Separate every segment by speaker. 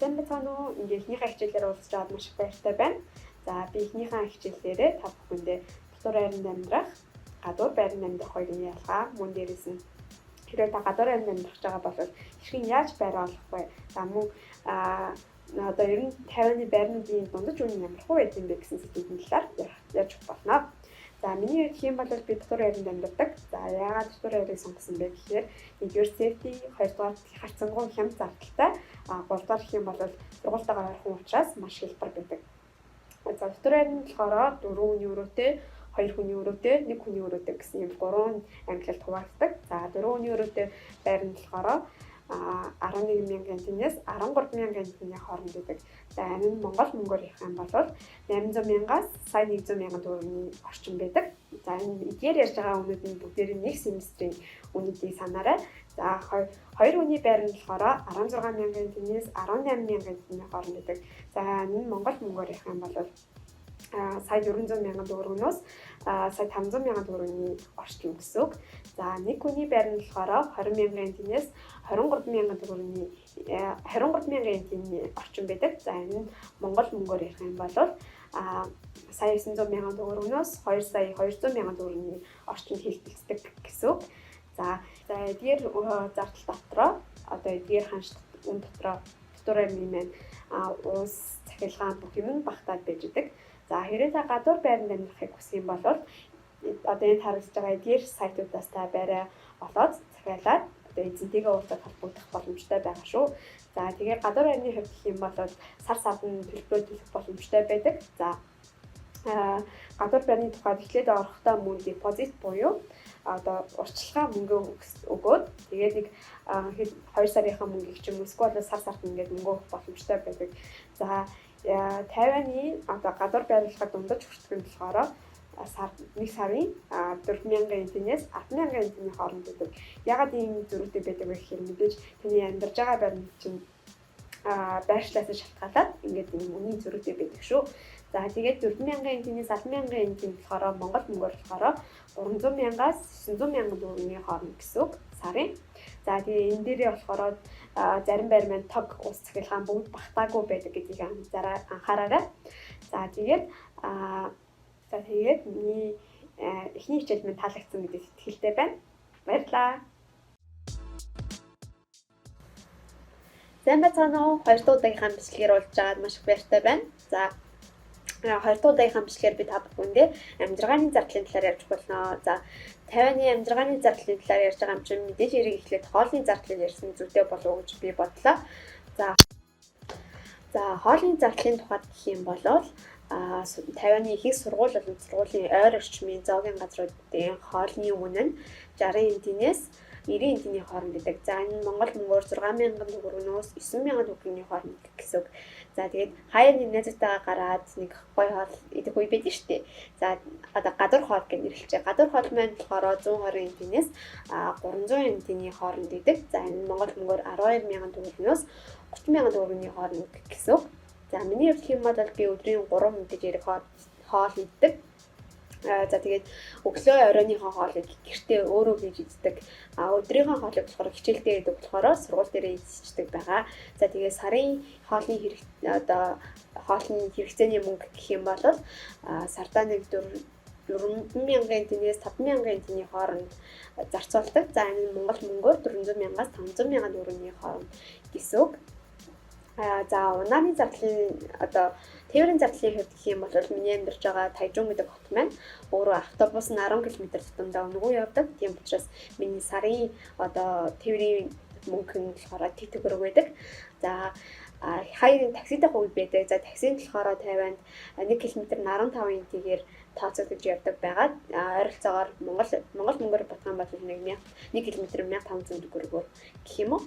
Speaker 1: Сайн байцгаана уу? Ингээ эхнийхээ хичээлээр уулзж байгаад маш их баяртай байна. За би эхнийхээ хичээлээрээ та бүхэндээ дотор байранд амьдрах, гадуур байранд амьдрах хоёрын ялгаа, мөн дээрээс нь хэрвээ та гадуур байранд амьдрах гэж байгаа бол хэрхэн яаж байр олох вэ? За мөн одоо ер нь 50-ны байрнуудын дундаж үн нь ямар хөө байд юм бэ гэсэн сэдвийн талаар ярьж болно. За миний хувьд гэх юм бол би дотор байранд амьдардаг. За яагаад дотор байрыг сонгосон бэ гэхээр нэгдүгээр safety, хоёрдугаар харьцангуй хямд зардалтай, гуравдугаар гэх юм бол сургуультайгаа ойрхон учраас маш хялбар байдаг. За дотор байр нь болохоор 4 хүний өрөөтэй, 2 хүний өрөөтэй, 1 хүний өрөөтэй гэсэн юм 3 ангилалд хуваагддаг. За 4 хүний өрөөтэй байр нь болохоор 11 мянган тэнээс 13 мянган тэнийн хооронд байдаг. За энэ нь Монгол мөнгөөр ярих юм бол 800 мянгаас сая 100 мянган төгрөгийн орчим байдаг. За энэ эдгээр ярьж байгаа үнүүд нь бүгдээр нэг семестрийн үнүүдийг санаарай. За хоёр хүний байр нь болохоор 16 мянган тэнээс 18 мянган тэнийн хооронд байдаг. За энэ нь Монгол мөнгөөр ярих юм бол сая 400 мянган төгрөгнөөс сая 500 мянган төгрөгийн орчим гэсэн үг. За нэг хүний байр нь болохоор 20 мянган тэнээс 23 мянган төгрөгийн 23 мянган тэнийн орчим байдаг. За энэ нь Монгол мөнгөөр ярих юм бол сая 900 мянган төгрөгнөөс 2 сая 200 мянган төгрөгийн орчинд хэлбэлцдэг гэсэн үг. За эдгээр зардал дотроо одоо эдгээр ханш үн дотроо дотор юм уус цахилгаан бүх юм нь багтаад байж идэг. За хэрэг та гадуур байранд амьдрахыг хүсэх юм бол одоо энэ харагдаж байгаа эдгээр сайтуудаас та байраа олоод захиалаад одоо эзэнтэйгээ уулзаад холбогдох боломжтой байгаа шүү. За тэгээ гадуур байрны хувьд гэх юм бол сар сард нь төлбөрөө төлөх боломжтой байдаг. За гадуур байрны тухайд эхлээд орохдоо мөн депозит буюу одоо урьдчилгаа мөнгө өгөөд тэгээд нэг 2 сарынхаа мөнгийг ч юм уу эсвэл сар сард ингээд мөнгө өгөх боломжтой байдаг. За Тайваны одоо гадуур байрлахад дундаж хүртэх нь болохоор сар нэг сарын 4000 тэнээс 100000 тэнийн хооронд байдаг. Ягаад ийм зөрүүтэй байдаг вэ гэхээр мэдээж таны амьдарч байгаа байрны чинь байршлаас шалтгаалаад ингээд ийм үнийн зөрүүтэй байдаг шүү. За тэгээд 4000 тэнээс 100000 тэн болохоор Монгол мөнгөөр болохоор 300 мянгаас 900 мянган төгрөгийн хооронд гэсэн үг сарын. За тэгээ энэ дээрээ болохоор зарим байр маань тог ус цахилгаан бүгд багтаагүй байдаг гэдгийг анхаараарай. За тэгээд за тэгээд миний эхний хичээл минь таалагдсан гэдэгт итгэлтэй байна. Баярлалаа. Сайн байцгаана уу? Хоёр дахь удаагийнхаа бичлэгээр уулзж байгаад маш их баяртай байна. За хоёр дахь удаагийнхаа бичлэгээр би та бүхэндээ амжиргааны зардлын талаар ярьж болно. За Тайваны амжиргааны зардлын талаар ярьж байгаа юм чинь мэдээж хэрэг эхлээд хоолны зардлыг ярьсан зүйтэй болов уу гэж би бодлоо. За хоолны зардлын тухайд гэх юм бол Тайваны их сургууль болон сургуулийн ойр орчмын зоогийн газруудын хоолны үн нь 60 энтинээс 90 энтиний хооронд байдаг. За энэ нь Монгол мөнгөөр 6000 төгрөгнөөс 9000 төгрөгийн хооронд гэсэн үг. За тэгээд хаяа нэг найзтайгаа гараад нэг гоё хоол идэх үе байдаг шүү дээ. За одоо гадуур хоол гэж нэрлэжээ. Гадуур хоол маань болохоор 120 энтинээс 300 энтиний хооронд байдаг. За энэ нь Монгол мөнгөөр 12000 төгрөгнөөс 30000 төгрөгийн хооронд гэсэн үг. За миний хувьд гэх юм бол би өдрийн 3 мэдээж ярих хоол иддэг. За тэгээд өглөө оройныхоо хоолыг гэртээ өөрөө хийж иддэг. Өдрийнхөө хоолыг болохоор хичээл дээр идэг болохоор сургууль дээрээ идчихдэг байгаа. За тэгээд сарын хоолны хэрэг одоо хоолны хэрэгцээний мөнгө гэх юм бол сардаа нэг 4000 тэнээс 5000 тэнийн хооронд зарцуулдаг. За энэ нь Монгол мөнгөөр 400 мянгаас 500 мянган төгрөгийн хооронд гэсэн үг. За унааны зардлын одоо тээврийн зардлын хувьд гэх юм бол миний амьдарч байгаа Тайжун гэдэг хот маань өөрөө автобус нь 10 км тутамдаа үнэгүй явдаг. Тийм учраас миний сарын одоо тээврийн мөнгө нь болохоор тэг төгрөг байдаг. За хаяа такситай хувь байдаг. За таксинд болохоор Тайванд 1 км нь 15 энтигээр тооцогдож явдаг байгаа. Ойролцоогоор Монгол мөнгөөр бодох юм бол 1 км 1500 төгрөгөөр гэх юм уу.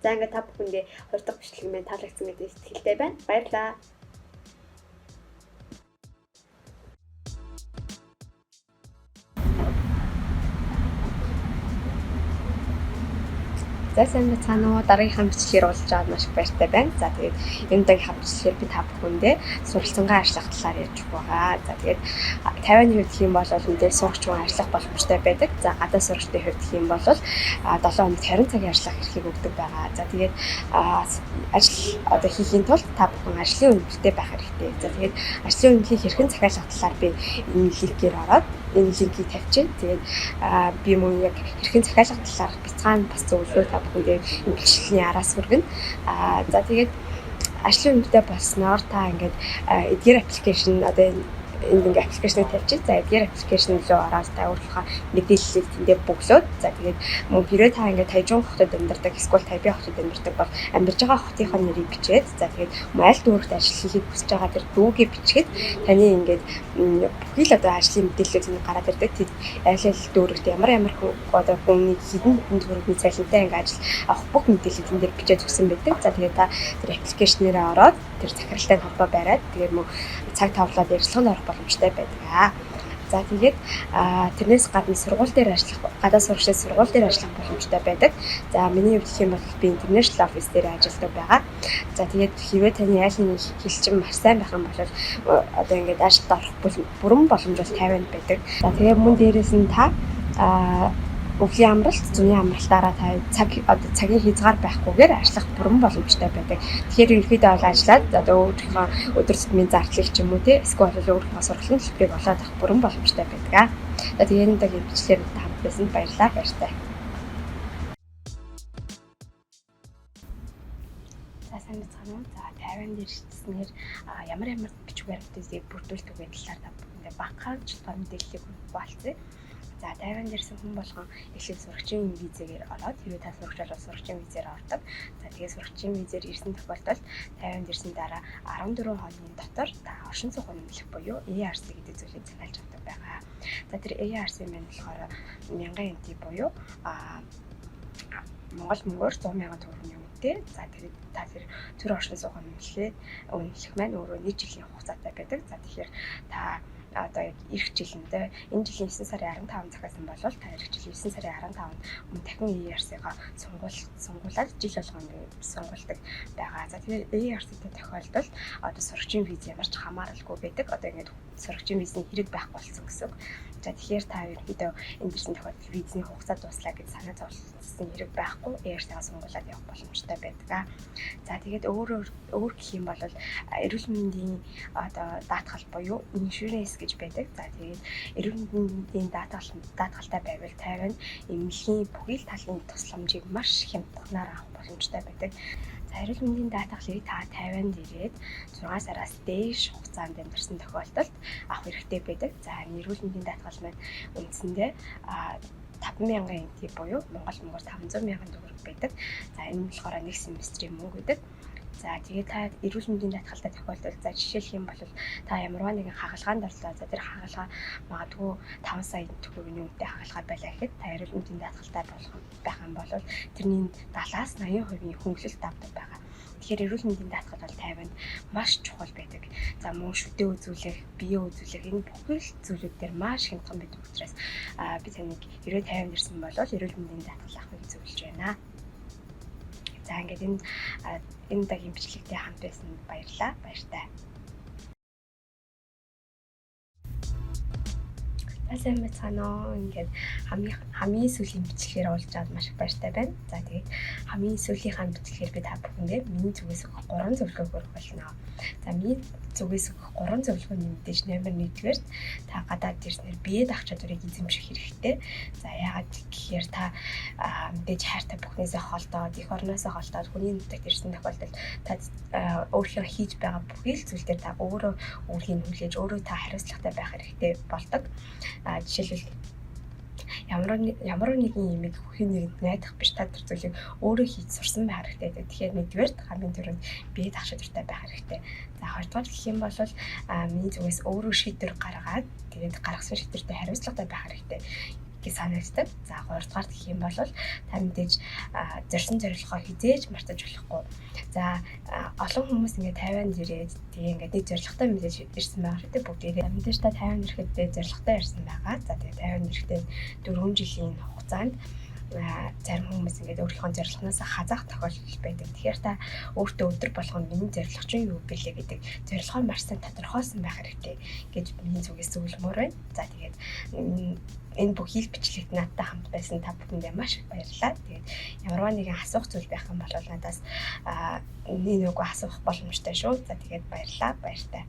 Speaker 1: За ингээд та бүхэндээ хоёр дахь бичлэг маань таалагдсан гэдэг итгэлтэй байна. Баярлалаа. За, сайн байцгаана уу? Дараагийнхаа бичлэгээр уулзж байгаад маш их баяртай байна. За, тэгээд энэ удаагийнхаа бичлэгээр би та бүхэндээ суралцангаа ажиллах талаар ярьж байгаа. За, тэгээд Тайваны хувьд гэх юм бол мэдээж сурагч хүн ажиллах боломжтой байдаг. За, гадаад сурагчдын хувьд гэх юм бол 7 хоногт 20 цагийн ажиллах эрхийг өгдөг байгаа. За, тэгээд ажил одоо хийхийн тулд та бүхэн ажлын үнэмлэхтэй байх хэрэгтэй. За, тэгээд ажлын үнэмлэхийг хэрхэн захиалах талаар би энэ линкээр ороод энэ линкийг тавьчих. Тэгээд би мөн яг хэрхэн захиалах талаар бяцхан бас зөвлөгөө та бүхэндээ энэ бичлэгийн араас хүргэнэ. За, тэгээд ажлын үнэмлэхтэй болсноор та ингээд эдгээр application, одоо энд ингээ application ыг тавьчих. За, эдгээр application руу ороод та өөрийнхөө мэдээллийг тэндээ бөглөөд, за, тэгээд мөн хэрвээ та ингээ Тайчжун хотод амьдардаг эсвэл Тайбэй хотод амьдардаг бол амьдарч байгаа хотынхоо нэрийг бичээд, за, тэгээд аль дүүрэгт ажил хийхийг хүсэж байгаа тэр дүүргийг бичгээд таны ингээд бүхий л одоо ажлын мэдээллүүд тэнд гараад ирдэг. Тэд аль аль дүүрэгт ямар ямар одоо хүний хэдэн хэдэн төгрөгийн цалинтай ингээ ажил авах бүх мэдээллийг тэн дээр бичээд өгсөн байдаг. За, тэгээд та тэр application ээрээ ороод тэр захиралтай холбоо бариад, тэгээд мөн цаг тавлаад ярилцлаганд орох боломжтой байдаг. За, тэгээд тэрнээс гадна сургууль дээр ажиллах, гадаад сурагчдад сургууль дээр ажиллах боломжтой байдаг. За, миний хувьд гэх юм бол би International Office дээр ажилладаг байгаа. За, тэгээд хэрвээ таны аль нэгэн хэл чинь маш сайн байх юм бол одоо ингээд ажилд орох бүрэн боломж бол 50-нд байдаг. За, тэгээд мөн дээрээс нь та өвлийн амралт, зуны амралтаараа та цаг одоо цагийн хязгаар байхгүйгээр ажиллах бүрэн боломжтой байдаг. Тэгэхээр ерөнхийдөө бол ажиллаад одоо өөрийнхөө өдөр тутмын зардлыг ч юм уу, те, эсвэл бол өөрийнхөө сургалтын төлбөрийг олоод авах бүрэн боломжтой байдаг. За, тэгээд энэ удаагийн бичлэгээр та хамт байсан баярлалаа, баяртай. За, сайн байцгаана уу? За, Тайванд ирснээр ямар ямар бичиг баримтыг бүрдүүлдэг вэ талаар та бүхэндээ багахан ч мэдээллийг хуваалцъя. За, Тайванд ирсэн хүн болгон эхлээд сурагчийн визэгээр ороод, хэрвээ та сурагч бол сурагчийн визээр ордог. За, тэгээд сурагчийн визээр ирсэн тохиолдолд Тайванд ирсэн дараа 14 хоногийн дотор та оршин суух үнэмлэх буюу ARC гэдэг зүйлийг захиалж авдаг байгаа. За, тэр ARC маань болохоор 1000 NT буюу Монгол мөнгөөр 100 мянган төгрөгийн үнэтэй. За, тэр та тэр төр оршин суух үнэмлэх маань өөрөө нэг жилийн хугацаатай байдаг. За, тэгэхээр та одоо яг ирэх жилэндээ, энэ жилийн 9 сарын 15-нд захиалсан бол та ирэх жилийн 9 сарын 15-нд мөн дахин ARC-га сунгуулаад жил болгон сунгуулдаг байгаа. За, тэгэхээр ARC-тэй тохиолдолд одоо сурагчийн виз ямар ч хамааралгүй байдаг. Одоо ингээд сурагчийн визний хэрэг байхгүй болсон гэсэн үг. За, тэгэхээр та ерөнхийдөө энд ирсэн тохиолдолд визний хугацаа дууслаа гэж санаа зовлсон хэрэг байхгүй, ARC-га сунгуулаад явах боломжтой байдаг. За, тэгээд өөр өөр гэх юм бол эрүүл мэндийн одоо даатгал буюу insurance гэж байдаг. За, тэгээд эрүүл мэндийн даатгалтай байвал Тайванд эмнэлгийн бүхий л талын тусламжийг маш хямдханаар авах боломжтой байдаг. За, эрүүл мэндийн даатгалыг та Тайванд ирээд 6 сараас дээш хугацаанд амьдарсан тохиолдолд авах хэрэгтэй байдаг. За, эрүүл мэндийн даатгал маань үндсэндээ 5000 NT буюу Монгол мөнгөөр 500 мянган төгрөг байдаг. За, энэ нь болохоор нэг семестрийн мөнгө байдаг. За, тэгээд та эрүүл мэндийн даатгалтай тохиолдолд, за, жишээлх юм бол та ямарваа нэгэн хагалгаанд орлоо. За, тэр хагалгаа магадгүй 5 сая төгрөгийн үнэтэй хагалгаа байлаа гэхэд та эрүүл мэндийн даатгалтай болох байх юм бол тэрний 70-аас 80% хөнгөлөлт авдаг байгаа. Тэгэхээр эрүүл мэндийн даатгал бол Тайванд маш чухал байдаг. За, мөн шүдээ үзүүлэх, бие үзүүлэх, энэ бүхэл зүйлүүд дээр маш хямдхан байдаг учраас би таныг хэрвээ Тайванд ирсэн бол эрүүл мэндийн даатгал авахыг зөвлөж байна. За, ингээд энэ энэ удаагийн бичлэгтэй хамт байсан баярлалаа. Баяртай. За, сайн байцгаана уу? Ингээд хамгийн хамгийн сүүлийн бичлэгээр уулзаад аваад маш их баяртай байна. За, тэгээд хамгийн сүүлийнхаа бичлэгээр би та бүхэндээ миний зүгээс өгөх 3 зөвлөгөөг өгөх болно. За, миний зүгээс өгөх 3 зөвлөгөөний мэдээж номер 1-р та гадаад ирснээр бие даах чадварыг эзэмших хэрэгтэй. За, яагаад гэхээр та мэдээж хайртай бүхнээсээ холдоод, эх орноосоо холдоод хүний нутагт ирсэн тохиолдолд та өөрийнхөө хийж байгаа бүхий л зүйл дээр та өөрөө үүргийг хүлээж, өөрөө та хариуцлагатай байх хэрэгтэй болдог. Жишээлбэл, ямар ямар нэгэн юмыг хэн нэгэнд найдах биш, та тэр зүйлийг өөрөө хийж сурсан байх хэрэгтэй. Тэгэхээр нэгдүгээр, хамгийн түрүүнд бие даах чадвартай байх хэрэгтэй. За, хоёрдугаар гэх юм бол миний зүгээс өөрөө шийдвэр гаргаад, тэгээд гаргасан шийдвэртэй хариуцлагатай байх хэрэгтэй гэж санагддаг. За, гуравдугаар гэх юм бол та мэдээж зорьсон зорилгоо хэзээ ч мартаж болохгүй. За, олон хүмүүс ингээд Тайванд ирээд, тэгээ ингээд нэг зорилготой мэдээж ирсэн байгаа шүү дээ бүгдээрээ. Мэдээж та Тайванд ирэхэд зорилготой ирсэн байгаа. За, тэгээ Тайванд ирэхдээ 4 жилийн хугацаанд
Speaker 2: Зарим хүмүүс ингээд өөрийнхөө зорилгоноос хазаах тохиолдол байдаг. Тэгэхээр та өөртөө өдөр болгон миний зорилго чинь юу билээ гэдэг зорилгоо маш сайн тодорхойлсон байх хэрэгтэй гэж миний зүгээс зөвлөмөөр байна. За, тэгээд энэ бүх хэл бичлэгт надтай хамт байсан та бүхэндээ маш их баярлалаа. Тэгээд ямарваа нэгэн асуух зүйл байх юм бол надаас нэг нөгөө асуух боломжтой шүү. За, тэгээд баярлалаа. Баяртай.